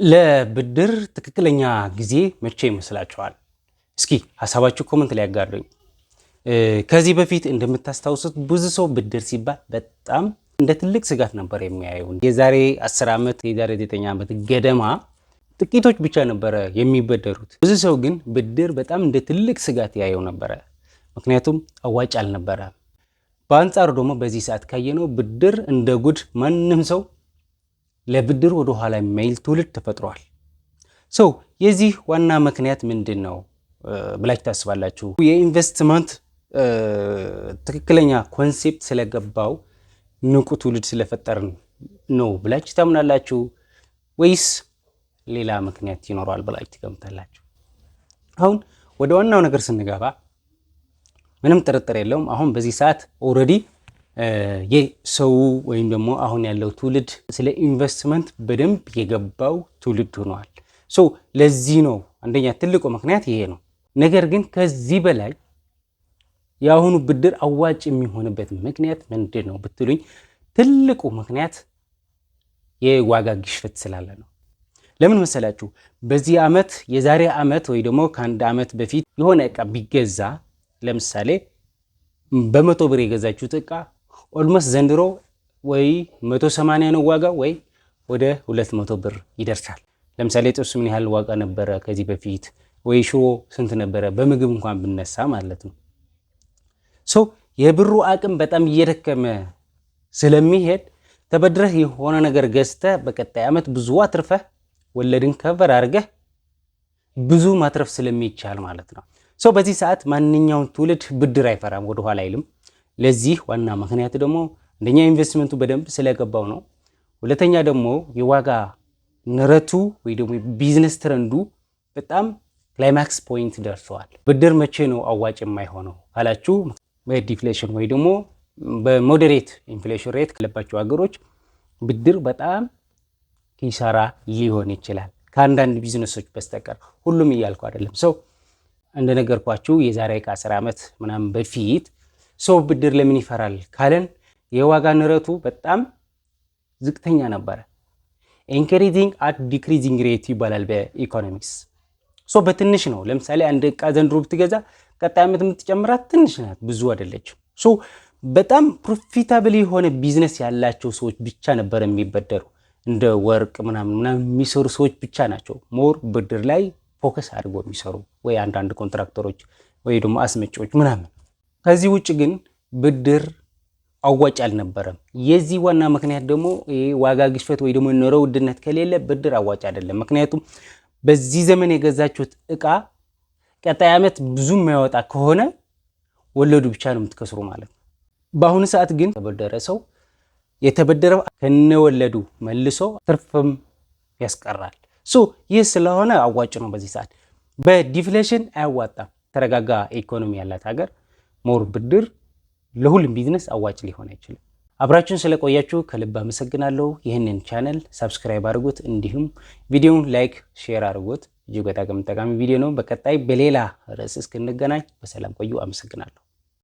ለብድር ትክክለኛ ጊዜ መቼ ይመስላችኋል? እስኪ ሀሳባችሁ comment ላይ ያጋሩኝ። ከዚህ በፊት እንደምታስታውሱት ብዙ ሰው ብድር ሲባል በጣም እንደ ትልቅ ስጋት ነበር የሚያየው። የዛሬ 10 ዓመት፣ የዛሬ 9 ዓመት ገደማ ጥቂቶች ብቻ ነበረ የሚበደሩት። ብዙ ሰው ግን ብድር በጣም እንደ ትልቅ ስጋት ያየው ነበረ፣ ምክንያቱም አዋጭ አልነበረ። በአንጻሩ ደግሞ በዚህ ሰዓት ካየነው ብድር እንደ ጉድ ማንም ሰው ለብድር ወደ ኋላ የማይል ትውልድ ተፈጥሯል። So የዚህ ዋና ምክንያት ምንድን ነው ብላችሁ ታስባላችሁ? የኢንቨስትመንት ትክክለኛ concept ስለገባው ንቁ ትውልድ ስለፈጠርን ነው ብላችሁ ታምናላችሁ ወይስ ሌላ ምክንያት ይኖረዋል ብላችሁ ትገምታላችሁ? አሁን ወደ ዋናው ነገር ስንገባ ምንም ጥርጥር የለውም፣ አሁን በዚህ ሰዓት already የሰው ወይም ደግሞ አሁን ያለው ትውልድ ስለ ኢንቨስትመንት በደንብ የገባው ትውልድ ሆኗል። So ለዚህ ነው አንደኛ ትልቁ ምክንያት ይሄ ነው። ነገር ግን ከዚህ በላይ የአሁኑ ብድር አዋጭ የሚሆንበት ምክንያት ምንድን ነው ብትሉኝ፣ ትልቁ ምክንያት የዋጋ ግሽበት ስላለ ነው። ለምን መሰላችሁ? በዚህ ዓመት፣ የዛሬ ዓመት ወይ ደግሞ ከአንድ ዓመት በፊት የሆነ እቃ ቢገዛ፣ ለምሳሌ በ100 ብር የገዛችሁት እቃ almost ዘንድሮ ወይ 180 ነው ዋጋ ወይ ወደ 200 ብር ይደርሳል። ለምሳሌ ጥብስ ምን ያህል ዋጋ ነበረ ከዚህ በፊት፣ ወይ ሽሮ ስንት ነበረ? በምግብ እንኳን ብነሳ ማለት ነው። So የብሩ አቅም በጣም እየደከመ ስለሚሄድ ተበድረህ የሆነ ነገር ገዝተህ በቀጣይ ዓመት ብዙ አትርፈህ፣ ወለድን cover አድርገህ ብዙ ማትረፍ ስለሚቻል ማለት ነው። So በዚህ ሰዓት ማንኛውም ትውልድ ብድር አይፈራም፣ ወደኋላ አይልም። ለዚህ ዋና ምክንያት ደግሞ አንደኛ ኢንቨስትመንቱ በደንብ ስለገባው ነው። ሁለተኛ ደግሞ የዋጋ ንረቱ ወይ ደግሞ business trend ኡ በጣም climax point ደርሰዋል። ብድር መቼ ነው አዋጭ የማይሆነው ካላችሁ፣ በ deflation ወይ ደግሞ በ moderate inflation rate ካለባቸው ሀገሮች ብድር በጣም ኪሳራ ሊሆን ይችላል፣ ከአንዳንድ ቢዝነሶች በስተቀር፣ ሁሉም እያልኩ አይደለም። So እንደነገርኳችሁ የዛሬ ከ10 ዓመት ምናምን በፊት ሰው ብድር ለምን ይፈራል ካለን የዋጋ ንረቱ በጣም ዝቅተኛ ነበረ። Increasing at decreasing rate ይባላል በ economics። So በትንሽ ነው። ለምሳሌ አንድ እቃ ዘንድሮ ብትገዛ ቀጣይ ዓመት የምትጨምራት ትንሽ ናት፣ ብዙ አይደለችም። So በጣም profitable የሆነ ቢዝነስ ያላቸው ሰዎች ብቻ ነበር የሚበደሩ። እንደ ወርቅ ምናምን ምናምን የሚሰሩ ሰዎች ብቻ ናቸው more ብድር ላይ focus አድርገው የሚሰሩ፣ ወይ አንዳንድ ኮንትራክተሮች ወይ ደግሞ አስመጪዎች ምናምን። ከዚህ ውጭ ግን ብድር አዋጭ አልነበረም። የዚህ ዋና ምክንያት ደግሞ ዋጋ ግሽበት ወይ ደግሞ ኑሮ ውድነት ከሌለ ብድር አዋጭ አይደለም። ምክንያቱም በዚህ ዘመን የገዛችሁት እቃ ቀጣይ ዓመት ብዙ የማያወጣ ከሆነ ወለዱ ብቻ ነው የምትከስሩ ማለት ነው። በአሁኑ ሰዓት ግን የተበደረ ሰው የተበደረው ከነወለዱ መልሶ ትርፍም ያስቀራል። So ይህ ስለሆነ አዋጭ ነው። በዚህ ሰዓት በ deflation አያዋጣም። ተረጋጋ ኢኮኖሚ ያላት ሀገር more ብድር ለሁሉም ቢዝነስ አዋጭ ሊሆን አይችልም። አብራችሁን ስለቆያችሁ ከልብ አመሰግናለሁ። ይህንን channel subscribe አድርጉት፣ እንዲሁም ቪዲዮውን like፣ share አድርጉት። እጅግ በጣም ጠቃሚ ቪዲዮ ነው። በቀጣይ በሌላ ርዕስ እስክንገናኝ በሰላም ቆዩ። አመሰግናለሁ።